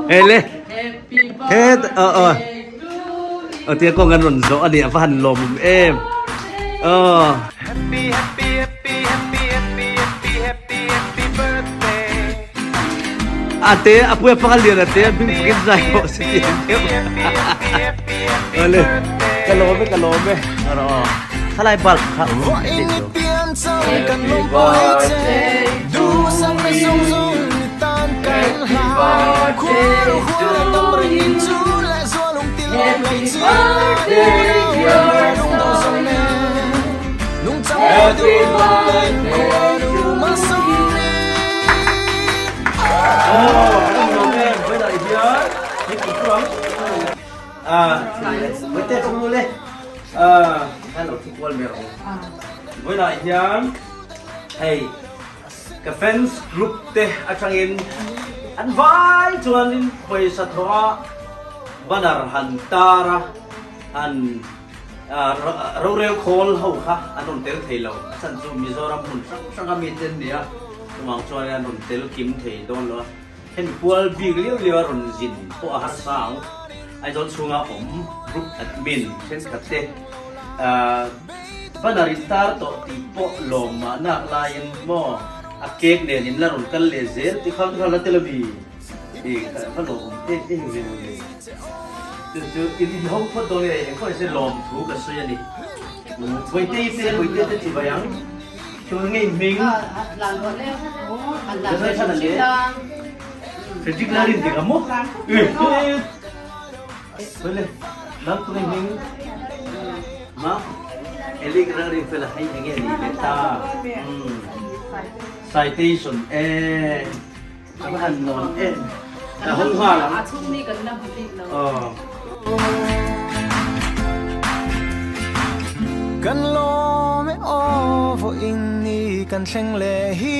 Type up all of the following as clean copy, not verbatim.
Ele. Het ờ ờ. Ờ tia con ngân run zo ani ava han lawm em. Ờ. Happy happy happy happy happy happy happy happy birthday. Ate apuia pakal lian ate bing fakin zai pawh si ti deuh. Ole ka lawm e ka lawm e. Aro. Khalai bulb kha Happy birthday to you. Happy birthday to you. Happy birthday dear Sonia. Happy birthday to you. Oh, kan lawm em vawiinah hian hei kan thu ang. Ah, vawi te chu le. Ah, khan lo thu kual mer ang. Vawiinah hian hei ka fans group te atangin an vai chuanin pawisa thawh a banner han tar a han rorel khawl ho kha an rawn tel thei lo a chhan chu Mizoram hmun hrang hrang a mite an ni a chuvang chuan an rawn tel kim thei dawn lo a hemi pual bik liau liau a rawn zin pawh a harsa ang Aizawl chhunga awm group admin thenkhat te banner in tar tawh tih pawh lawm mah nak laiin maw a cake nen in la rawn kal leh zel ti khang kha la tel a mi. Ih ka lawm awm em em ve mawle. Chu chu in in ho phawt dawn nge engpawh nise lawm thu ka sawi a ni. Bawihte te bawihte te chi vai ang. Chu nge in hming? Ka sawi than a le. Frederick Larin ti ka maw? Sawi le nang tu nge hming? Ma Eric Larin fela hei enge ni leh ta. Citation e. Ka va han nawn em. Ka hawng nghal ang. A chhung mi kan la hmu bik lo. Aw. Kan lawm e aw vawiin ni kan thleng leh hi.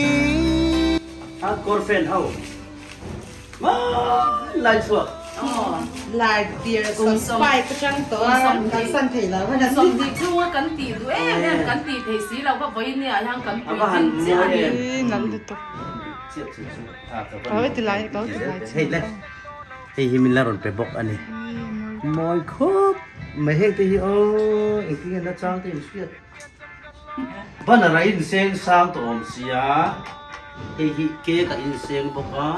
A kawrfen ho hmai lai chhuak. Lai beer spike atang tawh a kan san thei lo. 20 chhunga kan tih duh em em kan tih thei si lo va vawiin ni ah hian kan puitlin chiah a ni. Nalh lutuk. Hei hi min la rawn pe bawk a ni. Mawi khawp mai heng te hi aw engtin nge na chang te in hriat. Banner a inseng sang tawh awm sia hei hi cake a inseng bawk a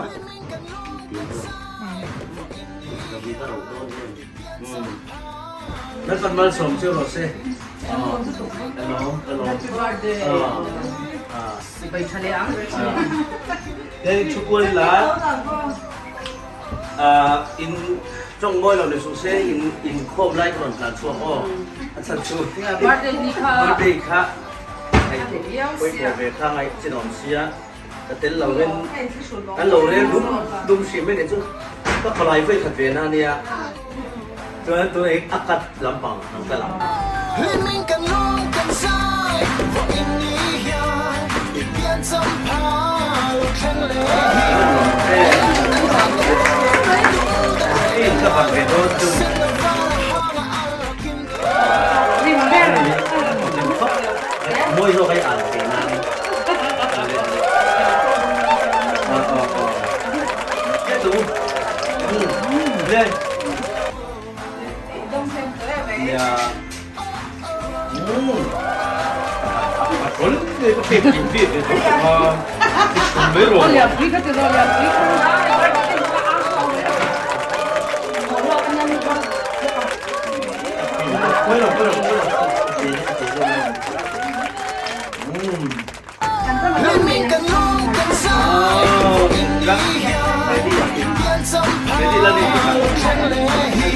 ka ro dawn em. Lalpan malsawm chu rawh se. Ka lawm ka lawm. Happy birthday. Sipai tha leh ang. Hei thu kual la in tawng mawi lo ni suh se in inkhawm lai ka rawn tlan chhuak aw. A chhan chu birthday ni kha birthday kha hei pawimawh ve kha ngaih chin awm sia. Ka tel lo in kan lo rel dum dum hrim mai nih chu ka palai vawi khat ve na ania chuan tuna hi a cut lampang ang ka lang. Hliming kan lung kan zai vawiin ni hian i pian cham pha lo thleng leh hi Ka bak ve dawn chu. Mawi zawk ai an thei nan. Hliming kan lung kan zai vawiin ni hian i pian cham pha lo thleng leh hi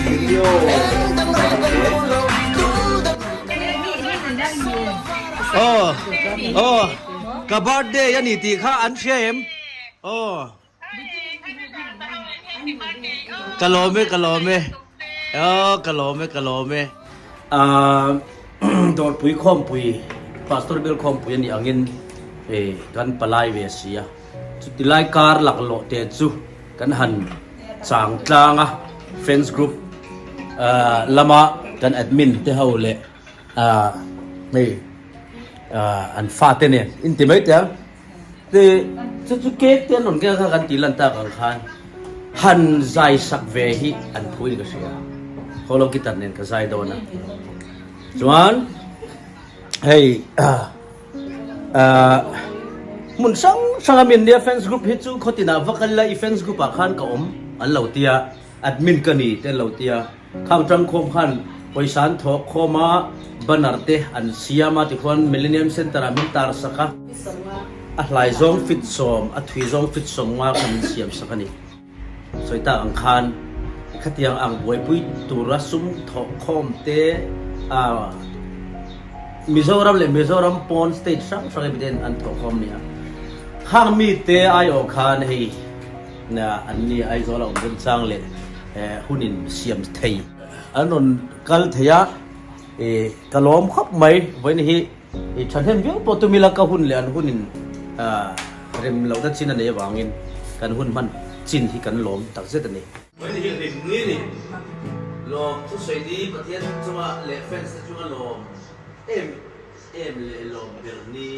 eng dang reng kan duh lo tu dang Aw aw ka birthday a ni tih kha an hria em aw. Ka lawm e ka lawm e aw ka lawm e ka lawm e ah dawrpui khawmpui pastor bial khawmpui a nih angin eh kan palai ve si a chuti lai kar laklawh te chu kan han chang tlang a friends group ah lama kan admin te ho leh ah hei ah an fate nen inti mai teh ang. Te chu chu cake te an rawn keng kha kan tih lan tak ang khan. Han zai sak ve hi an phu in ka hria. Holo guitar nen ka zai dawn a. Chuan hei hmun hrang hrang a min nia fans group hi chu khawtinah va kal ila i fans group ah khan ka awm an lo tia admin ka ni te an lo tia khang tang khawm khan pawisa an thawk khawm a banner te an siam a tikhuan Millennium Center ah min tar sak a. A hlai zawng fit sawm, a thui zawng fit sawm nga kha min siam sak a ni. Sawi tak ang khan khatiang ang buaipui tura sum thawh khawm te a Mizoram leh Mizoram pawn state hrang hrang evident an thawh khawm nia. Khang mite aiawh khan hei an ni Aizawl a awm remchang leh hunin siam thei an rawn kal thei a, ka lawm khawp mai vawiin hi. I thahnem viau pawh tum ila ka hun leh an hunin rem lohna chin a nei avangin kan hun hman chin hi kan lawm tak zet a ni. Vawiin hi hlim ni a ni. Lawm thusawi ni Pathian chunga leh fans te chunga lawm em em leh lawm ber ni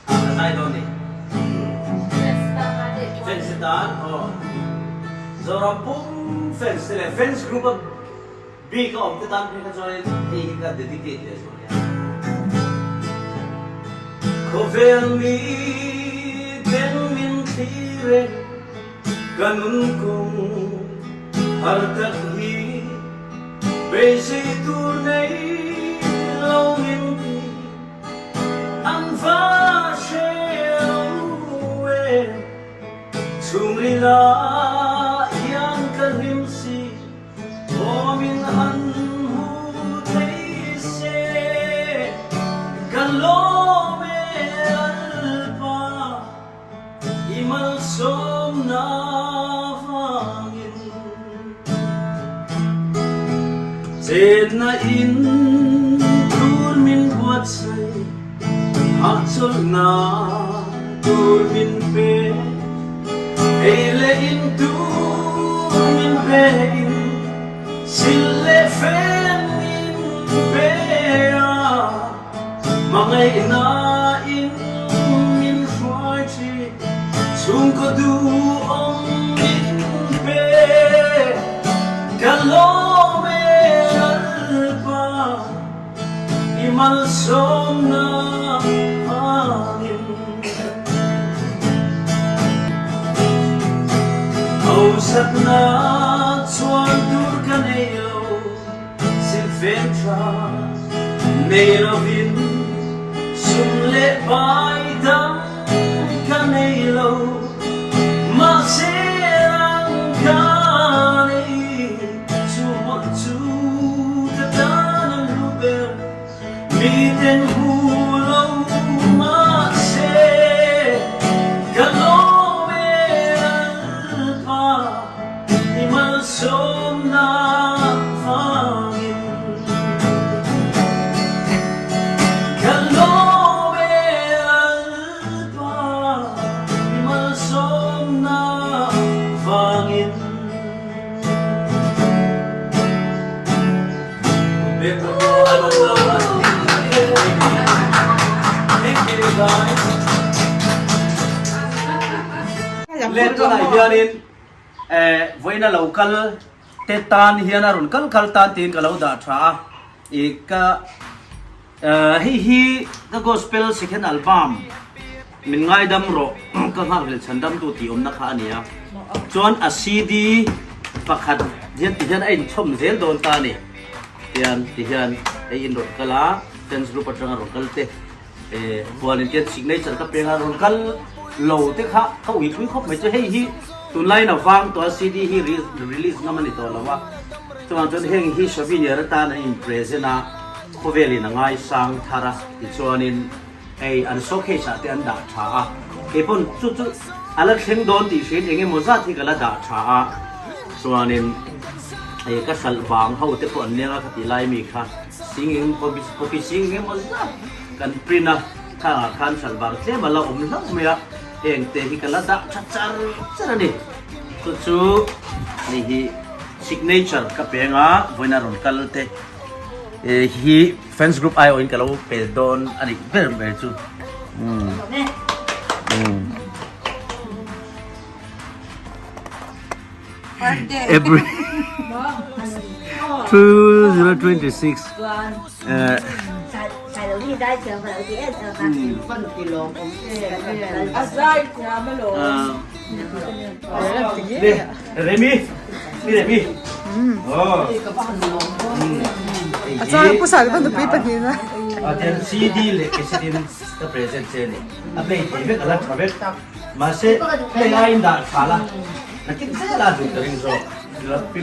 a ka zai dawn ni. Fans te tan aw Zoram pum fans te leh fans group a Bik a awm te tan phei kha chuanin hei hi ka dedicate leh zual nia. Khawvel mi ten min thlir e, ka nun kawng har tak hi beisei tur nei lo min ti an va hre lo e, chhungril ah hian ka hlim si. Awmin han hmu thei se, ka lawm e Lalpa, i malsawmna vangin. Chenna in tur min buatsaih, hahchawlhna tur min pe. Ei leh in tur min pe in, sil leh fen min pe a, hmangaihna in min hruai thin, chhungkaw duhawm min pe. Ka lawm e Lalpa, i malsawmna vangin. Hausatna chuan tur ka nei lo, silfen tha nei lovin sum leh pai dang ka nei lo, mahse ang ka nei chu mawlh chu ka tan a hlu ber. Miten hmu lo mahse ka lawm e Lalpa i malsawmna vangin. Ka lawm e Lalpa i malsawmna vangin. Le tunah hianin vawiina lo kal te tan hian a rawn kal kal tan tiin ka lo dah tha a i ka hei hi ka gospel second album min ngaidam rawh ka nghak hlel chhan dam tu tih awmna kha a ni a chuan a CD pakhat hian ti hian a inchhawm zel dawn ta a ni tian ti hian hei in rawn kal a fans group atanga rawn kal te eh huanin tian signature ka peng a rawn kal lo te kha ka ui pui khawp mai chu hei hi tunlaiin a vang tawh a CD hi release ngam a ni tawh lo a chuvang chuan heng hi souvenir atan an in present a khawvelin a ngaisang thar a tichuanin Hei an showcase ah te an dah tha a, kei pawn chu chu a la thleng dawn tih hriat eng emaw zat hi ka la dah tha a, chuanin hei ka hralh vang ho te pawh an leng a ka tih lai mi kha sing eng copy sing eng emaw zat kan print a, khangah khan hralh vang tlem a la awm hlauh mai a, heng te hi ka la dah tha char char a ni. Chu chu hei hi signature ka peng a, vawiin a rawn kal te hi. Fans group ai awhin ka lo pel dawn a nih ber mai chu. April 2026 Remi Remi A chuan pu Sailovan nupui pahnih na. Tian CD leh cassette in ka present che ni. A play thei vek a la tha vek. Mahse play aiin dah tha la. Nakin zel a duh ka ring zawk.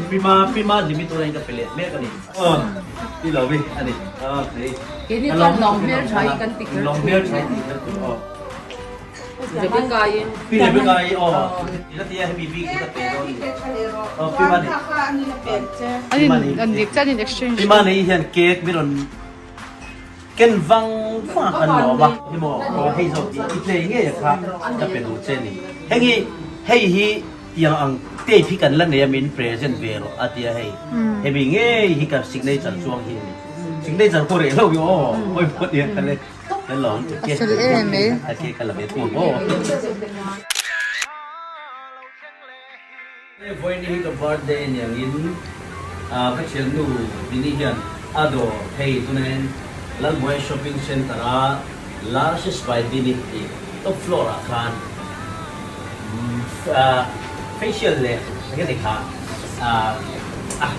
Pima pima limit tur in ka pe leh mek a ni. Ti lo mi a ni. Okay. Keini chuan lawng hmel tha hi kan ti kher. Lawng hmel tha hi ti kher tur aw. Rebecca i. Pi Rebecca i aw. Ila tia hemi bik hi ka pe dawn ni. Aw pi mani. An in dik chuan in exchange. Pi mani hian cake mi rawn ken vang vang a kan lawm a. Ni maw aw hei zawk hi i play ngei a kha ka pe duh che ni. Heng hi hei hi tiang ang tape hi kan la nei a min present ve rawh a tia hei. Hemi ngei hi ka signature chuang hi a ni. Signature pawh reh lo hi aw pawimawh nia ka le. A fel em e. Vawiin hi ka birthday aniangin ka thiannu Dini hian a dawr hei tunain Lalbuai Shopping Centre a Lashes by Dini tih top floor ah khan facial leh enge ni kha a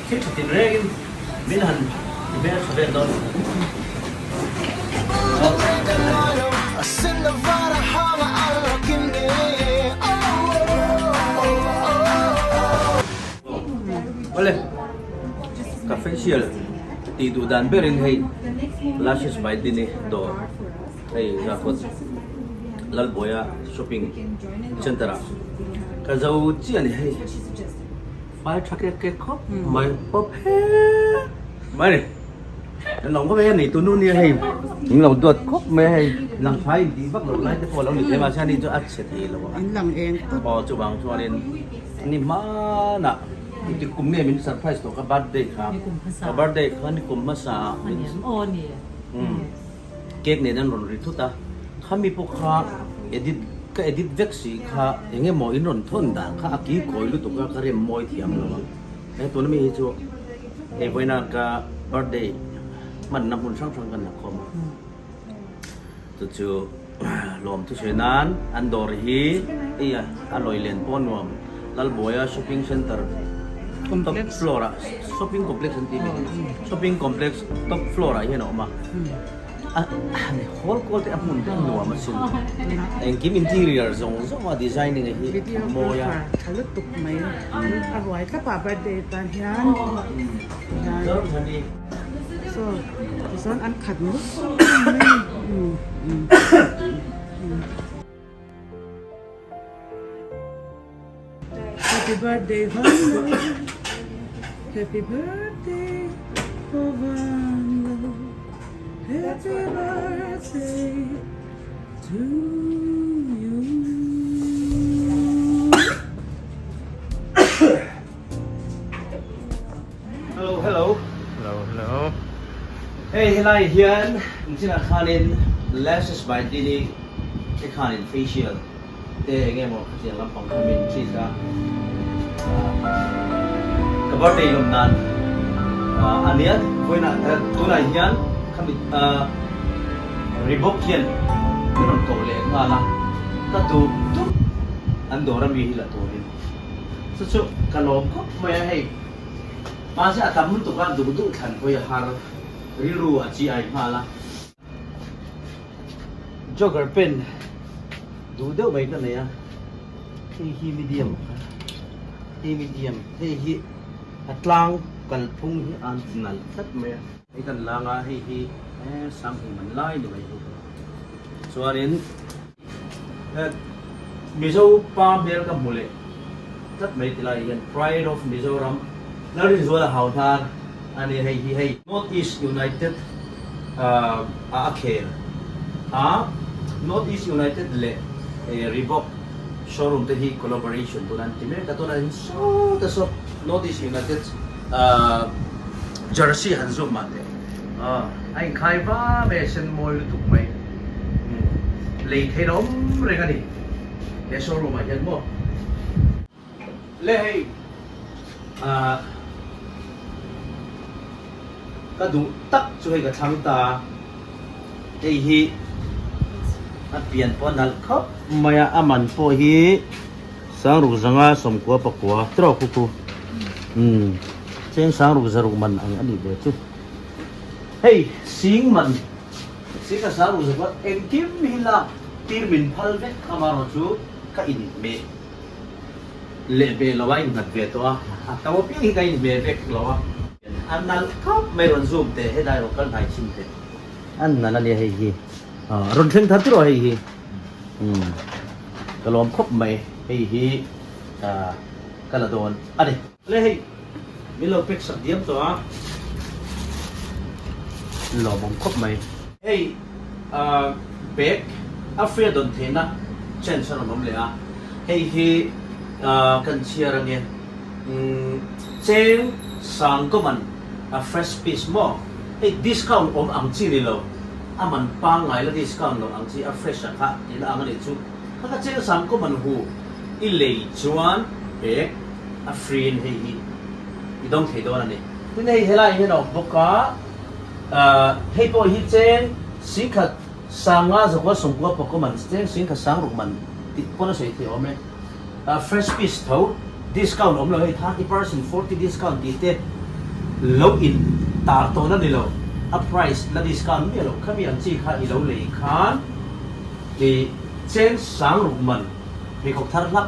thil tha tinrengin Min han ti hmel tha vel dawn. Awle, ka facial tih duh dan berin hei Lashes by Dini dawr hei Zakawt Lalbuaia shopping centre ah ka zo chiah a ni hei. Fai tha kek kek khawp mai pawp he mai ni an lo khawp mai a nei tunu nia hei in lo duat khawp mai a hei lang tha in tih vak loh lai te pawh a lo ni thei mahse ani chu a chhe thei lo a in lang eng tawp aw chuvang chuanin ni hmanah engti kum nge min surprise tawh ka birthday kha ka birthday kha ni kum hmasa ah min Cake nen an rawn ri thut a, khami pawh kha edit ka edit vek si kha eng emaw in rawn thawn dan kha a ki kawi lutuk a ka rem mawi thiam lo a, he tuna mi hi chu hei vawiina ka birthday hmanna hmun hrang hrang kan la khawm a, chu chu lawm thusawi nan an dawr hi hei a lawi len pawh a nuam Lalbuaia shopping centre top floor ah shopping complex an tih mai shopping complex top floor ah hian a awm a a hall kual te a hmun te a nuam asin engkim interior zawng zawng a designing a hi a mawi a tha lutuk mai a ruai thlap a birthday tan hian so tichuan an khat mup mai Happy birthday Vanlo Happy birthday oh Vanlo Happy birthday to you Hello hello Hello hello Hei helai hian engchinah khanin Lashes by Dini te khanin facial te enge maw khatiang lampang kha min treat a ka birthday lawm nan a nia vawiinah tunah hian khami Reebok hian min rawn koh leh nghal a ka duh duh an dawr ami hi la turin chu chu ka lawm khawp mai a hei mahse a tam lutuk a duh duh thlan hawi a har rilru a chi ai nghal a. Jogger pant duh deuh mai ka nei a, hei hi medium hei medium hei hi a tlang kalphung hi a nalh tlat mai a. Hei kan lang a hei hi sanghnih man lai ni mai hi chuanin Mizo pa hmel ka hmu leh tlat mai ti lai hian Pride of Mizoram Lalrinzuala Hauhnar a ni hei hi hei North East United a a khel a North East United leh Reebok showroom te hi collaboration tuna an ti mek a tunah hian sawta saw North East United jersey han zoom mah teh a inkhai va mai a sen mawi lutuk mai lei theih a awm reng a ni he showroom ah hian maw. Le hei ah ka duh tak chu hei ka thlang ta a, hei hi a pian pawh a nalh khawp mai a, a man pawh hi Sangruk zanga 90 pakua tiraw khu khu umm cheng sangruk zaruk man ang a nih ve chu hei sing man sing a sangruk zaruk engkim hi lak tir min phal vek amarawh chu ka inhmeh leh ve lo a innghat ve tawh a a to apiang hi ka inhmeh vek lo a a nalh khawp mai rawn zoom teh helai rawn kal hnai chhin teh a nalh a nia hei hi rawn thleng thar tiraw hei hi. Umm ka lawm khawp mai hei hi ka la dawn a ni. Le hei min lo pack sak diam tawh a lawmawm khawp mai. Hei bag a free a dawn theihna chance a rawn awm leh a hei hi kan chhiar ange umm cheng sang kawman a fresh piece maw hei discount awm ang chi ni lo. A man pangngai la discount lo ang chi a fresh a kha tihna ang a nih chu. Kha ka cheng sam ko man hu i lei chuan pek a free in hei hi i dawng thei dawn a ni. Tin hei helai hian a awm bawk a, hei pawh hi cheng 10,000 sanga zakua 90 pakaw man cheng 10,000 sangruk man tih pawn a sawi thei awm e. Fresh piece tho discount awm lo hei 30 percent 40 discount tih te lo in tar tawn a ni lo a price la discount miah lo khami ang chi kha i lo lei khan i cheng sang ruk man pheikhawk thar hlak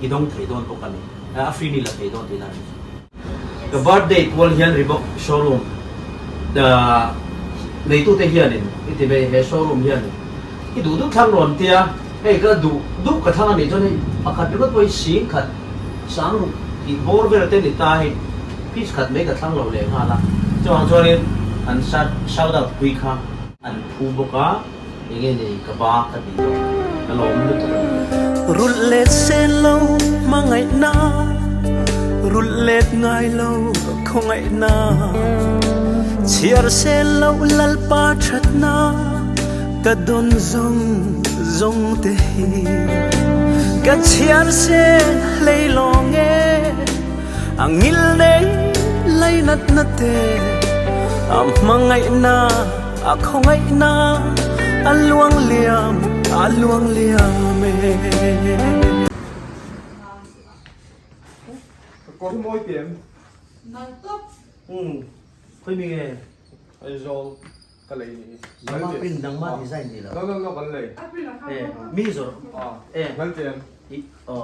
i dawng thei dawn bawk a ni a free ni la thei dawn tihna a ni chu. Ka birthday kual hian Reebok showroom neitute hianin i ti mai he showroom hianin i duh duh thlang rawn tia hei ka duh duh ka thlang a nih chuan hei pakhat ringawt pawh hi 10,000 sangruk tih bawr vel te ni ta hei piece khat mai ka thlang lo leh nghal a chuvang chuanin an shout out pui kha an phu bawk a enge ni ka ba ka tih tawh ka lawm lutuk a ni. Rulh let sen lo hmangaihna, rulh let ngai lo khawngaihna, chhiar sen lo Lalpa thatna ka dawn zawng zawng te hi ka chhiar sen hlei lawng e. A ngil nei lainatna te, a hmangaihna, a khawngaihna, a luang liam, a luang liam e. Ka kawr hi mawi tih em? Nalh tawp. Umm, khawi mi nge? Aizawl ka lei ni. Nangmah print nangmah design ni lo. No no no kan lei. E mi zawrh. E. Nalh tih em? I aw.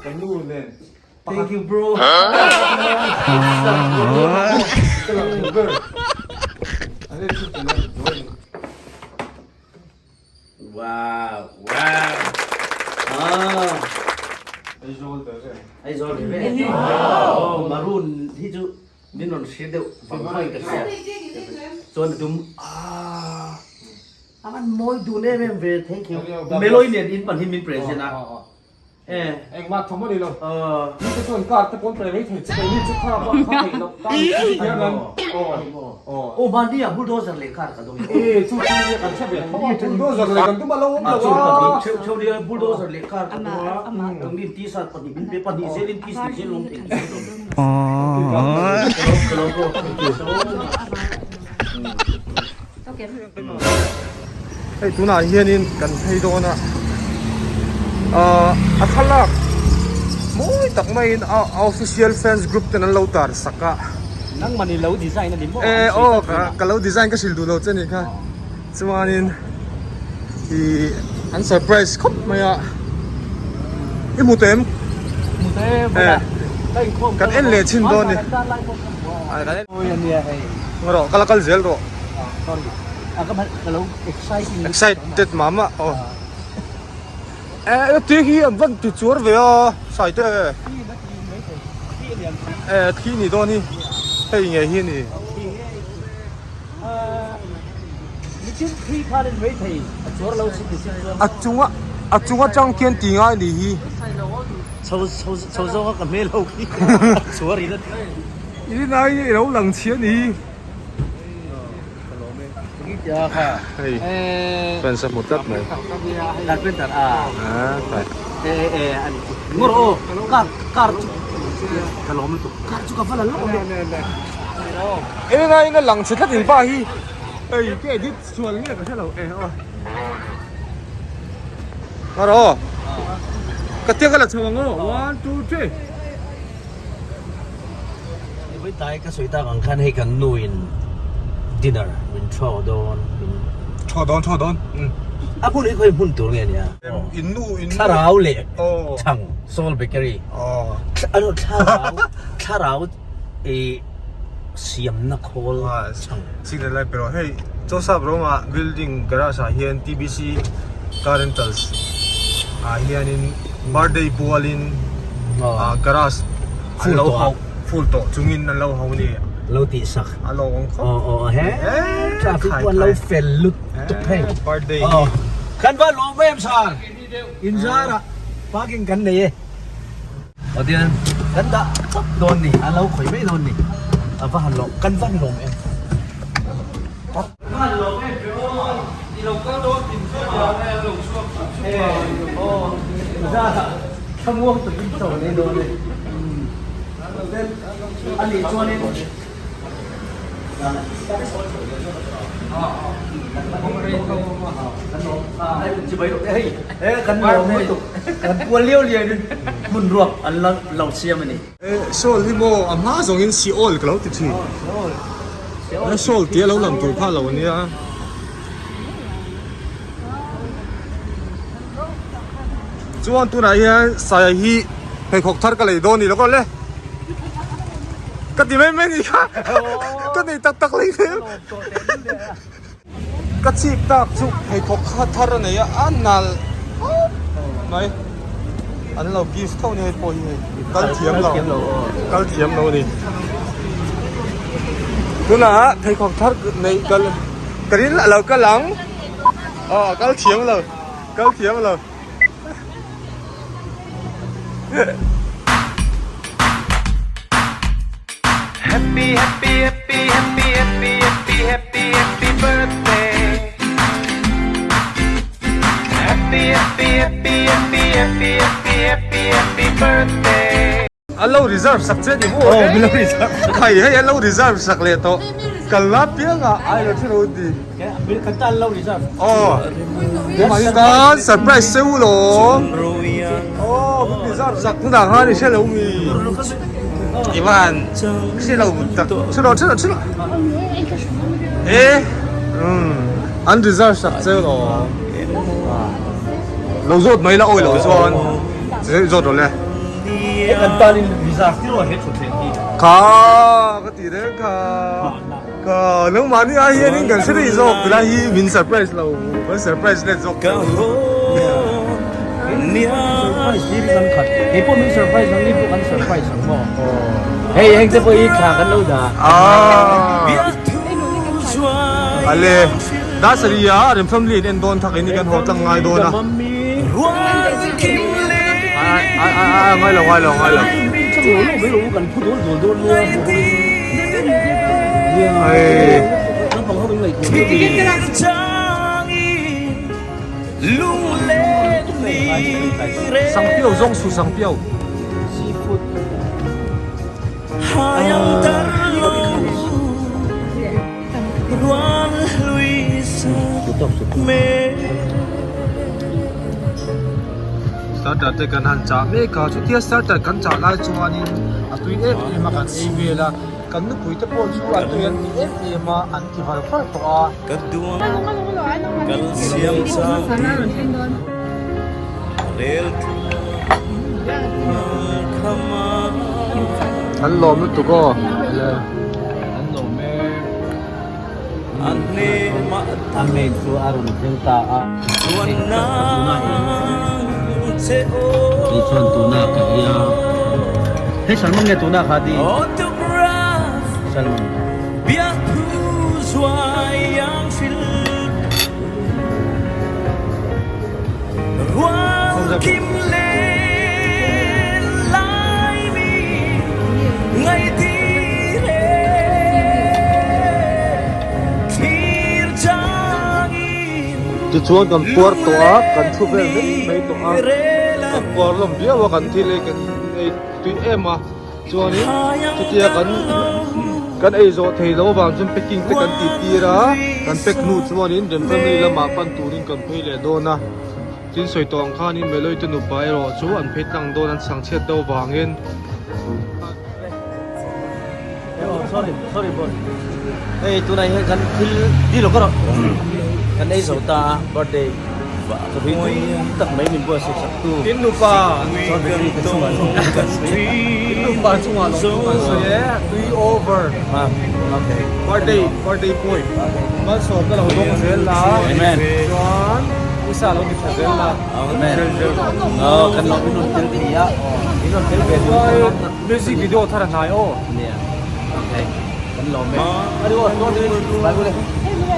Ka nu nen. Thank you bro. Ka lang hmu ber. An en chu tel a drawing. Wow wow. Ah. Aizawl ber em. Aizawl ber em. Oh maroon hi chu min rawn hria deuh vang vang in ka hria. Chuan a dum ah. A van mawi dun em em ve thank you. Meloi nen in pan hi min present a. E. Engmah thawm a ni lo. Mi te chuan car te pawn pe mai thei che keini chu kha pawh kha theih loh ta ni chu hian an aw. Aw mahni ah bulldozer leh car ka dawng e. E chu chu nia kan hre ve tho a bulldozer leh kan tum a lo awm lo a. Cheu cheu nia bulldozer leh car ka dawng a. Kan in t-shirt pahnih min pe pahnih zel in piece hnih zel awm thei tih zel awm. Ka lawm ka lawm bro thank you so much. Hei tunah hianin kan phei dawn a ahh a thlalak mawi tak maiin a official fans group ten an lo tar sak a. Nangmah ni lo design a ni maw? E aw ka lo design ka hrilh duh lo che ni kha chuanin ih an surprise khawp mai a i hmu teh em? Hmu teh e kan en leh chhin dawn ni. Rawh ka la kal zel rawh. Excited mah mah aw. Eh ti hi an van ti chuar ve a sai te eh thi ni dawn hi hei nge hi ni. A chunga a chunga tang khian ti ngai ni hi. Chho chho chho zawng a ka hmel ho khi chuar in a ti. I nai i lo lang chhia ni. Ka lawm e. Hei fans a hmu tlat mai. Carpenter a. Ah kai. E e ani chu. Ngor o car car chu ka lawm lutuk. Car chu ka va la lawk awm e. Eng a eng a lang chhe tlat in pa hi. Hei ka edit sual nge ka hre lo e aw. Ngor o. Ka tia ka la chho ang aw. 1 2 3. Vawitai ka sawi tak ang khan hei kan nu in dinner min throw dawn min Throw dawn throw dawn umm. A hmun hi khawi hmun tur nge nia? In nu in nu Thlarau leh chhang Soul Bakery ano thlarau thlarau i siamna khawl chhang. Signal lai pe rawh hei Chawsap rawngah building garage ah hian TBC car rentals ah hianin birthday pualin garage an lo hauh full tawh chungin an lo hauh a ni. Lo tih sak. A lo awm khawp. Aw aw he traffic pawh an lo fel lut tuk hei. Birthday hi. Kan va lawm em sir. In zarah parking kan nei e. Aw tian kan dah chap dawn ni a lo khawi mai dawn ni. A va han lawm kan va han lawm em. Va han lawm em ve aw. I lo kal dawn tin chu a lo chhuak chuk chuk a. Aw zarah thlamuang takin chaw nei dawn e. A nih chuanin Sawl hi maw a hma zawngin Seol ka lo ti thin. Sawl tia lo lang tur kha lo ania. Chuan tunah hian saia hi pheikhawk thar ka lei dawn ni lo ka le. Ka ti mai mai ni kha ka nei tak tak lei hmel. Ka chhip tak chu pheikhawk kha thar a nei a a nal mai. An lo gift tho ni hei pawh hi hei kal thiam lo kal thiam lo a ni. Tunah pheikhawk thar nei kal ka rin a lo kal ang. Aw kal thiam lo kal thiam lo. Happy happy happy happy happy happy happy happy birthday Happy happy happy happy happy happy happy happy birthday An lo reserve sak che ni maw? Aw min lo reserve sak. Khai hei an lo reserve sak leh tawh. Kal la piang ah ai lo thil ti. Kan tan lo reserve. Aw. Keimah hi tan surprise che u lo. Aw min reserve sak hunah khan i hre lo mi. Ivan hre lo tak. Hre lo hre lo hre lo. E um an reserve sak che u lo. Lo zawt mai la awi lo chuan. Zawt rawh le. He kan tan in reserve tir rawh he thutthleng hi. Kha ka ti reng kha. Ka nangmahni ai hian in kan hre rih zawk tilai hi min surprise lo kan surprise let zawk Ka surprise tir kan khat. Kei pawh min surprise ang ni pawh kan surprise ang maw. Hei heng te pawh hi thla kan lo dah. Ah. Ale Dasari a rem family in en dawn thak in kan haw tlang ngai dawn a. Ai ai ai ngai lo ngai lo ngai lo. Ai. Sangpiau zawng su sangpiau. Starter te kan han chah mek a chutia starter kan chah lai chuanin a tui em em a kan ei vel a kan nupui te pawh chu a tui an ti em em a an ti var var tawh a. An lawm lutuk aw. Amen chu a rawn thleng ta a. Kei chuan tuna ka ei a. Hei Salman nge tuna kha ti? Salman. Tichuan kan puar tawh a, kan thu vel mai mai tawh a, kan puar hlawm viau a, kan thil ei kan ei tui em a, chuanin chutia kan kan ei zawh thei loh avang chuan packing te kan tih tir a, kan pack hnu chuanin Rem family lamah pan turin kan phei leh dawn a, tin sawi tawh ang khanin Meloi te nupa erawh chu an phei tlang dawn an chhang chhiat deuh avangin. Sorry sorry boss hei tunah hian kan thil dil ka rawh kan ei zo ta a birthday ka hui tui tak mai min buatsaih sak tu in nupa chuan bakery te chungah lawng kan sawi in nupa chungah lawng chu kan sawi e tui over ha okay birthday birthday boy malsawm ka lo dawng zel la amen chuan isa lo ti tha zel la amen oh kan lo in rawn tel thei a in rawn tel ve tur kan lawm tak Music video thar a hnai aw. Nia. Okay. Kan lawm e. Ari aw, tuan tu bai bule.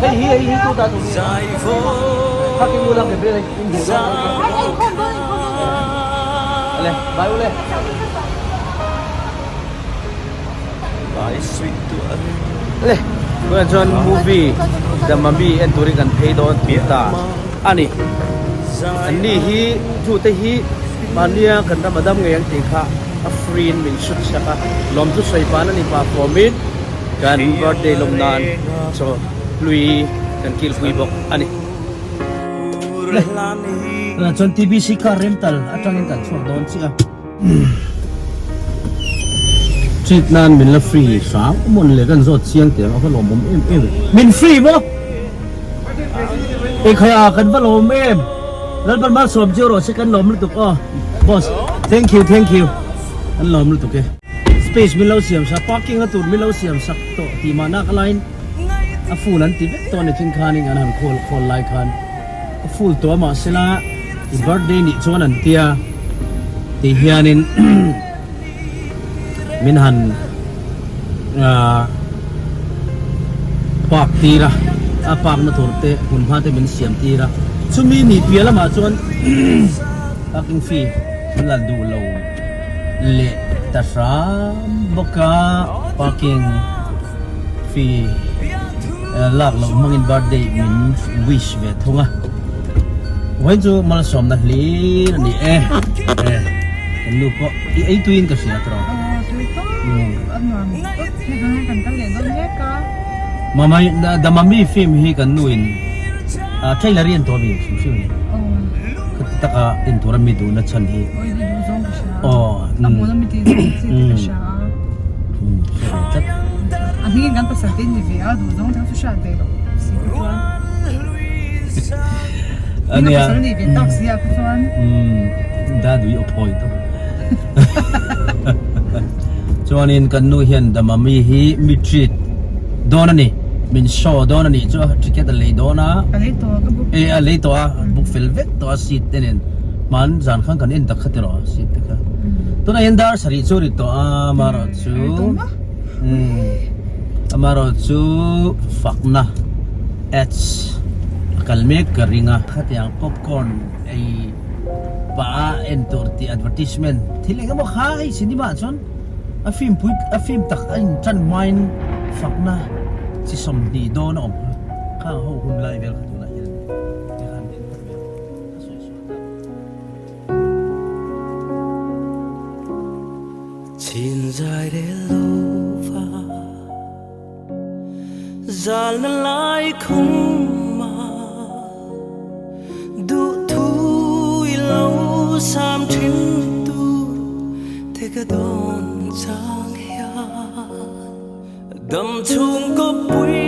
Hei hi hei hi tu ta tu ni. Kha ki mula ke bele in hu do. Ale, bai bule. Ale, tunah chuan movie The Mummy en turin kan phei dawn tih ta a ni. Anni hi chute hi mahnia kan ram a dam ngei ang tih kha a free in min shoot sak a, lawmthu sawi pan a ni pah fawmin kan birthday lawm nan chaw hlui kan kilpui bawk a ni. Tunah chuan TBC car rental atangin kan chhuak dawn chiah a. Treat nan min la free hram mawn le kan zawt chiang teh ang a va lawmawm em em e. Min free maw? Ekhai a kan va lawm em. Lalpan malsawm chiu rawh se kan lawm lutuk aw. Boss thank you thank you kan lawm lutuk e. Space min lo siam sak parking a tur min lo siam sak tawh tih mahna ka laiin a full an ti vek tawh a ni chin khanin an han khawl khawl lai khan a full tawh a mahsela i birthday nih chuan an tia tih hianin min han ah park tir a a park na tur te hmun hma te min siam tir a chumi ni piah lamah chuan parking fee an la duh lo leh ta hram bawk a parking fee lak loh hmangin birthday min wish ve thung a vawiin chu malsawmna hlir a ni e e kan nu pawh i ei tuiin ka hria tawh Mama the mummy film hi kan nu in trailer hi en tawh a mi hrim hrim a ni ka ti taka en tura mi duhna chhan hi aw ania dadu i awphawi tawp chuanin kan nu hian the mummy hi mi treat dawn a ni min show dawn a nih chu ticket a lei dawn a e a lei tawh a book fel vek tawh a seat te nen hman zan khan kan en tak kha tiraw seat te kha tunah hian dar sarih chu a ri tawh a amaherawhchu amaherawhchu fakna ads a kal mek ka ring a khatiang popcorn ei pah a en tur tih advertisement thil eng emaw kha hei cinema ah chuan a film pui a film tak a in tan hmain fakna chi 20 dawn a awm kha khang ho hun lai vel kha tunah hian tikhan en ta ve ka sawi sual tak. Zalna lai khum a duh thu i lo sam thin tur te ka dawn chang hian dam chhung kawppui.